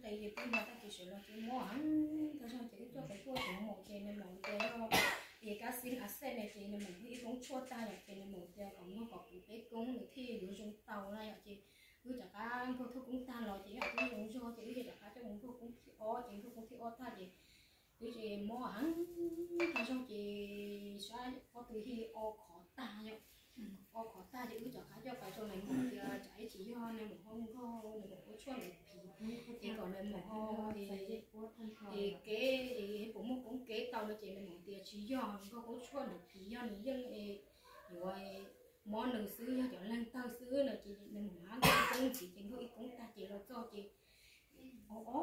Qe yus twb noj tag kis sawv los ces mob heev tag zog ces wb coj pem tuaj tsev maum ces nws maum tias yog es kab xib a xej ne ces nws maum ib koob tshuaj tag yom ces nws maum tias kom nrog kom kuv peb koob nws thiaj yuav zoo tau na yom ces wb rov qab nrog thawj koob tag los ces yog twb zoo zog ces wb rov qab coj mus nrog koob thib ob ces nrog koob thib ob tag ces wb ces mob heev tag zog ces sab pob tw thiaj o khov tag yom. O khov tag ces wb rov qab coj pais rau nais maum tias tsam ib tsis yog nais maum ho nkaug nais maum ua tshuaj ntawm phiv ces kom nais maum ho es kev es puas muaj koob kev tau no ces nais maum tias tsis yog nkaug ua tshuaj ntawm phiv yog nws yeej yuav mob nws xwb yog cov leeg tawg xwb no ces nais maum hab nkaug koob ntxiv ces nkaug ib koob tag ces los txog ces o o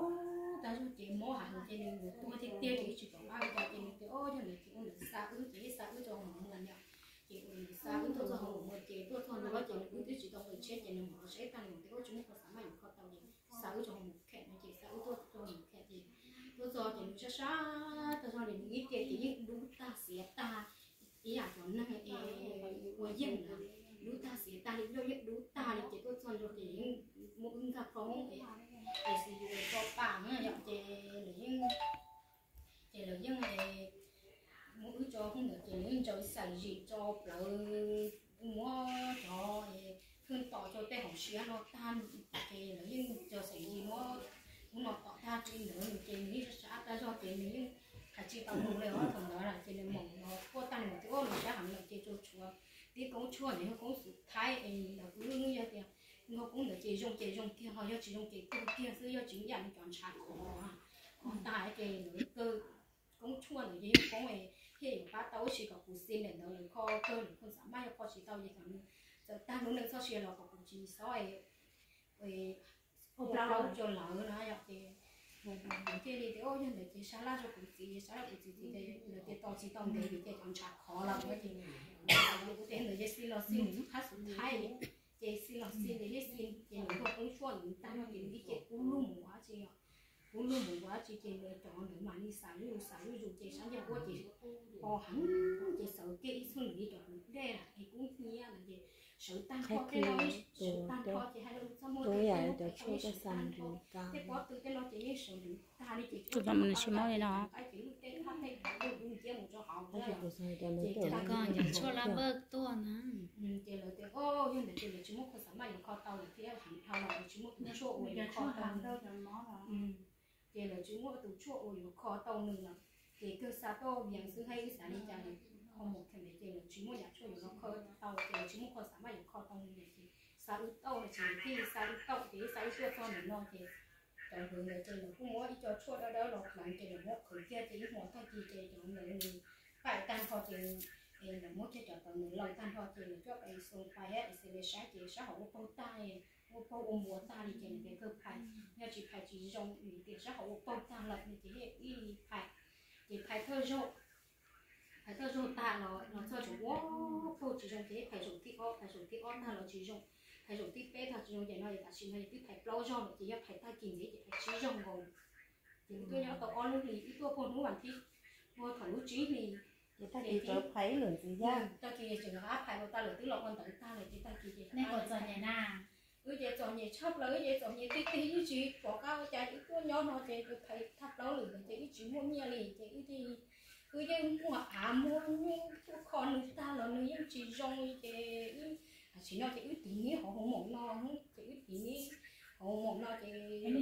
tag zog ces mob heev ces nws yuav tuag tiag tiag ces wb tsis pom qab ua cas ces nws tias o yog nws ces ua nws xa wb ces xa wb rau hauv mus yom. Ces ua nws xa wb tuaj txog hauv mus ces tuaj txog ntawd ces nws wb twb tsis tau nqis tsheb ces nws mus los tsheb tag nws tias ua tsis muaj qhov xav mas yuav kho tau ces xa wb rau hauv mus khem no ces xa wb tuaj rau hauv mus khem ces tuaj txog ces nws sab sab tag zog li nws ib ce ces yeej dub tag xiav tag ib yam cov neeg es ua yeej lawm, dub tag xiav tag li loj yeej dub tag li ces tuaj txog ntua ces yeej muaj wb nkag phoo es xis yus tso pam yom ces lawv yeej ces lawv yeej muab wb tso hauv ntawd ces lawv yeej ntsaws xaim zis tso plawv muab cov pheej tom rau tej hauv siab no tag ces lawv yeej ntsaws xaim zis muab ub no tom tag tsis ntawd ces nws yeej sab sab tag zog ces nws yeej hais tsis tau mus li os thaum ntawd ces nws maum los quaj tag nws maum tias ua nws sab heev lawm ces tsuas tshuav tib koob tshuaj ntawd yog koob xum thaib es ntawm wb yog tias nkaug koob ntawd ces zoo ces zoo kiag ho yog tsis zoo ces tuag kiag xwb yog tsis ib yam li cov ntshav khov khov tag ces lawv kawg koob tshuaj ntawd ces yeej koob thiaj yuav pab tau ib si kom kuv xi ntawm ntawd lawv kho kawg lawv kho xam maj yog kho tsis tau ces kom nws txawm tag lub neej txoj sia los kom kuv tsis xob ua plaub rau lawv no yom ces kuv thiaj li tias o yog ntawd ces sab laj rau kuv txiv sab laj kuv txiv txiv lawv tias tos tsis tau ntev vim ces cov ntshav khov lawm ces kuv tias ntawd ces xi los xi nws qab xum thaib ces xi los xi nws thiaj xi ces nws nkaug koob tshuaj nws tag no ces nws ib ce kub lug mus ua dab tsi yom, kub lug mus ua dab tsi ces nws cov ntawd mam li xav zuj zus xav zuj zus ces sab ncej puab ces o heev ces sawv kiag ib txhub nws li cov hluv dej es kub hnyiab ntawd ces sawv tag nrho tej no sawv tag nrho ces hais rau txoj muag ces tej muag tej tshuaj tej sawv tag nrho tej pob tw tej no ces yeej sawv ntws tag li ces tsis mob li no. Qaib ces lub tej thaj tej qhov lub dub nciab mus rau hauv ces cov tshuaj lab npawj tuaj na ces lawv tias o yog ntawd ces lawv tsis muaj kho xam maj yuav kho tau lawm thiab heev dhau los lawv tsis muaj tus tshuaj uas yuav kho tau ces lawv tsis muaj tus tshuaj uas yuav kho tau nws lawm ces kawg xa tuaj vias xwb thiab ib xav li cas li ho mus kheem ces lawv tsis muaj yam tshuaj yuav los kho tau ces lawv tsis muaj kho xam maj yuav kho tau nws ces xa wb tauj no ces thiaj xa wb tauj ces wb xa wb tuaj txog ntawm no ces cov hluav ntawd ces lawv kuj muab ib co tshuaj dawb dawb los pleev ces lawv muab qhwv kiag ces ib hmo tag kis ces cov ntawd nws paim tag nrho ces lawv muab kiag cov tawv ntawd laws tag nrho ces lawv coj pais xoo pais thiab es xes li saib ces sab hauv ua paug tag, ua paug ua npua tag li ces nws tias kawg phais, yog tsis phais tsis zoo vim tias sab hauv ua paug tag lawm no ces thiaj ib phais ces phais thawj zaug phais thawj zaug tag los los txog tseem ua paug tsis zoo ces phais zaum thib ob, phais zaum thib ob tag los tsis zoo, phais zaum thib peb tag tsis zoo ces no es tam sim no es twb phais plaub zaug lawm ces yog phais tag kis ntxiv ces phais tsib zaug nkaus. Ces wb tuaj nyob tau ob lub hlis, wb tuaj puag hnub vas thib, puag thaum lub tsib hlis ces tag kis tseem rov qab phais los tag lawm twb los ua ntawv tag lawm ces tag kis ces wb ces txom nyem tshaj plaws, wb ces txom nyem tiag tiag, wb tsis pom qab ua cas ces wb tuaj nyob no ces phais thaj plaub lwm ntawd ces wb tsis muaj nyiaj li ces wb thiaj wb yeej muag av muag nyuj tuaj kho nws tag los nws yeej tsis zoo li ces wb tam sim no ces wb tiv nib hauv hoo maum no, ces wb tiv nib hauv hoo maum no ces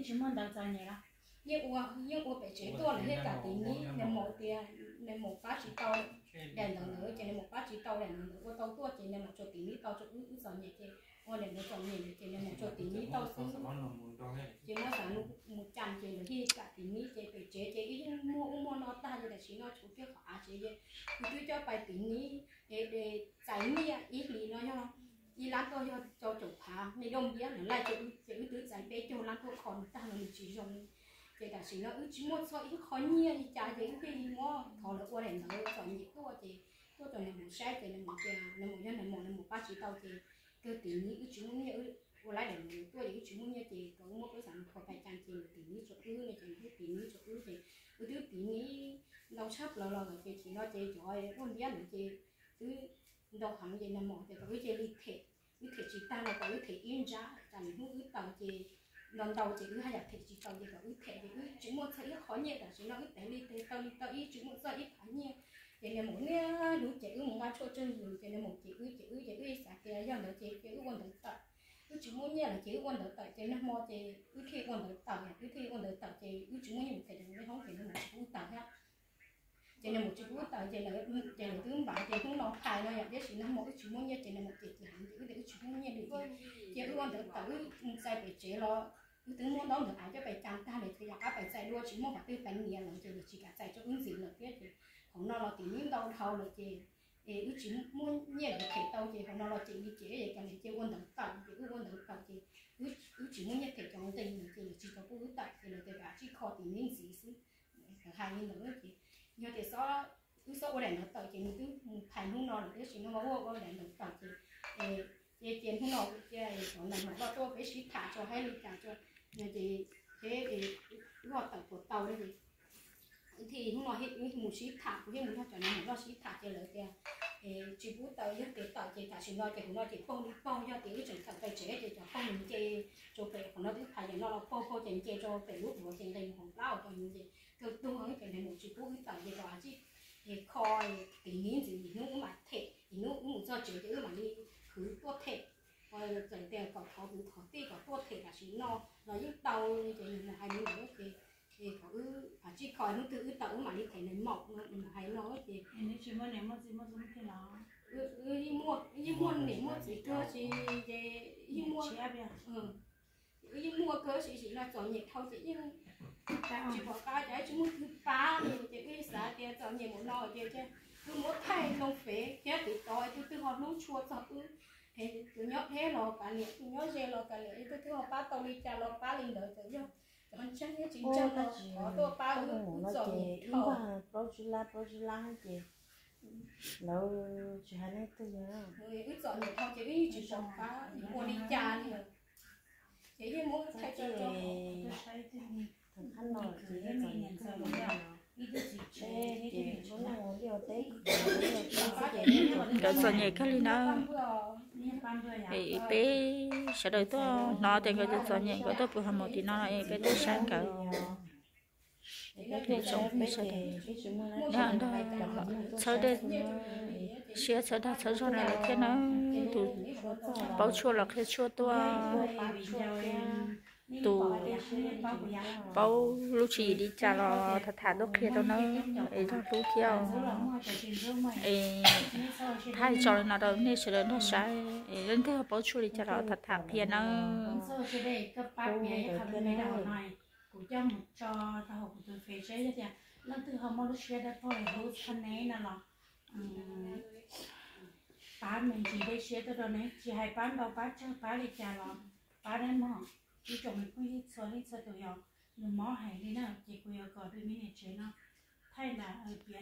tsis muaj ntawv txom nyem los yeej ua, yeej ua pem tsev tuaj lawm thiaj kam tiv nib. Nws maum tias nws maum pab tsis tau daim ntawv ntawd ces nws maum pab tsis tau daim ntawv ntawd ua tau tuaj ces nws maum tsuas tiv nib tau rau wb, wb txom nyem ces ua daim ntawv txom nyem ces nws maum tsuas tiv nib tau xwb. Ces muab xav mus cas ces lawv thiaj kam tiv nib ces pem tsev ces wb yeej muag ub muag no tag ces tam sim no tshuav kiag qhov av tsev ces wb twb coj pais tiv nib es txais nyiaj ib hlis no yog ib lab tuaj yog rau caum phav, nyiaj daj npiab lawv laij rau wb ces wb twb txais peb caug lab tuaj kho nws tag los nws tsis zoo. Ces tam sim no wb tsis muaj txog ib qho nyiaj li cas ces wb thiaj li muab thov lawv ua daim ntawv txom nyem tuaj ces tuaj rau nws maum saib ces nws maum tias nws maum yog nws maum nws maum pab tsis tau ces kawg tiv nib, wb tsis muaj nyiaj, wb ua lab daim ntawv tuaj ces wb tsis muaj nyiaj ces kom wb muab peb xav mus kho pais cas ces nws tiv nib rau wb no ces nws twb tiv nib rau wb ces wb twb tiv nib ntau tshaj plaws los lawm ces tam sim no ces cov daj npiab ntawd ces twb ntau heev ces nws maum tias kom wb cia li them, wb them tsis tag los kom wb them ib ntsab tsam nws hnub wb tawm ces Ntau ntau ces wb haj yam them tsis tau ces kom wb them ces wb tsis muaj txog ib qho nyiaj tam sim no wb tev li tev taw li taw ib tsis muaj txog ib phav nyiaj. Ces nws mus niaj hnub ces wb mus nqa tshuaj tsawg zus ces nws mus cem wb ces wb ces wb xav tias yog ntawd ces wb ua ntawv tawm. Wb tsis muaj nyiaj lawm ces wb ua ntawv tawm ces nag hmo ces wb thiaj ua ntawv tawm, wb thiaj ua ntawv tawm ces wb tsis muaj nyiaj mus them cov niam hoob ces nws mus tsis pub tawm thiab. Ces nws mus tsis pub tawm ces lawv, ces lawv twb npaj ces hnub no phais no yom, tiam sis nag hmo wb tsis muaj nyiaj ces nws mus cem ces heev ces wb tias wb tsis muaj nyiaj li ces, ces wb ua ntawv tawm wb mus txais pem tsev los wb twb muab ntaub ntawv av coj pem cas tag lawm ces yog qab pais txais dua tsis muaj qhov twg pais nias lawm ces lawv tsis kam txais rau wb ntxiv lawm thiab ces hauv no los tim neb ntau dhau lawm ces es wb tsis muaj nyiaj them tau ces hauv no los cem li ces es cas lawv cia ua ntawv tawm ces wb ua ntawv tawm ces wb tsis muaj nyiaj them cov nqi ntawd ces lawv tsis tau pub wb tawm ces lawv tias tsij kho tim neb ntxiv xwb. Lawv hais li ntawd ces yog tias wb xob ua daim ntawv tawm ces nws twb mus phais hnub no lawm tiam sis no mas ua ua daim ntawv tawm ces, ces cia hnub no cia cov neeg loj tuaj peb sib tham tso hais li cas tso, ces thiab wb ho tawm puas tau li ces thiaj hnub no wb mus sib tham, kuv thiaj mus nrog cov neeg loj sib tham ces lawv tias tsis pub tawm, yog tias tawm ces tam sim no ces hauv no ces paug li paug, yog tias wb tseem tawm pem tsev ces cov paug nws nce rau pem qhov no twb phais yam no los paug paug ces nce rau pem lub duav ces nqis mus hauv plab uas cov yus ces kawg tuag ces nws mus tsis pub wb tawm ces kom tsij kho tim neb ntxiv ib hnub wb mam them, ib hnub wb mus txog tsev ces wb mam li khwv tuaj them. Txawm tias kom thov kwv thov tij kom tuaj them tam sim no los yeej tau, ces nws mus hais li ntawd ces kom wb tsij kho hnub twg wb tawm wb mam li them nws maum no, nws mus hais no ces yeej muaj niam muaj txiv kawg ces yeej muaj, yeej muaj kawg sim sim no txom nyem dhau ces yeej tsis pom qab ces tsis muaj twg pab li ces wb xav tias txom nyem mus no ces wb muab thaij loo fev thiab tiv tov es tus twg ho hlub tshua txog wb, tus nyob deb los kav liam, tus nyob ze los kav liam, tus twg ho pab tau li cas los pab li ntawd, txawm yog cov ntseeg thiab tsis ntseeg los thov tuaj pab wb, wb txom nyem dhau. Plaub tsib lab plaub tsib lab ces lawv tsis hais leej twg li. Wb txom nyem dhau ces wb yeej tsis pom qab ua li cas li. Ces yeej muab thaij tso rau nkawd txom nyem kawg li na. Peb sawv daws tuaj hnov tias nkawd txom nyem nkawd tuaj pw hav maum tim no no es peb tuaj saib nkawd. Txhawb dag txhawb zog na lawm thiab na. Tus paub tshuaj los qhia tshuaj tuaj, tus paub lub tswv yim li cas los tham tham tuaj qhia tau nawb, es zog hlub thiab. Es thaij tso li no rau nej sawv daws nrog saib, es leej twg paub tshuaj li cas los tham tham qhia nawb. Kuv coj mus tso rau hauv kuv tus fev seb yog tias leej twg ho muaj lub siab dawb paug hlub txog neb no los pab me ntsis dej siab tuaj rau neb, tsis hais pab ntau pab tsawg pab li cas los pab dawb mog. Ib tsoom me phooj ywg txhua leej txhua tus yog nws mob heev li na ces kuv yuav kom peb me niam tsev no thaij ntawm piav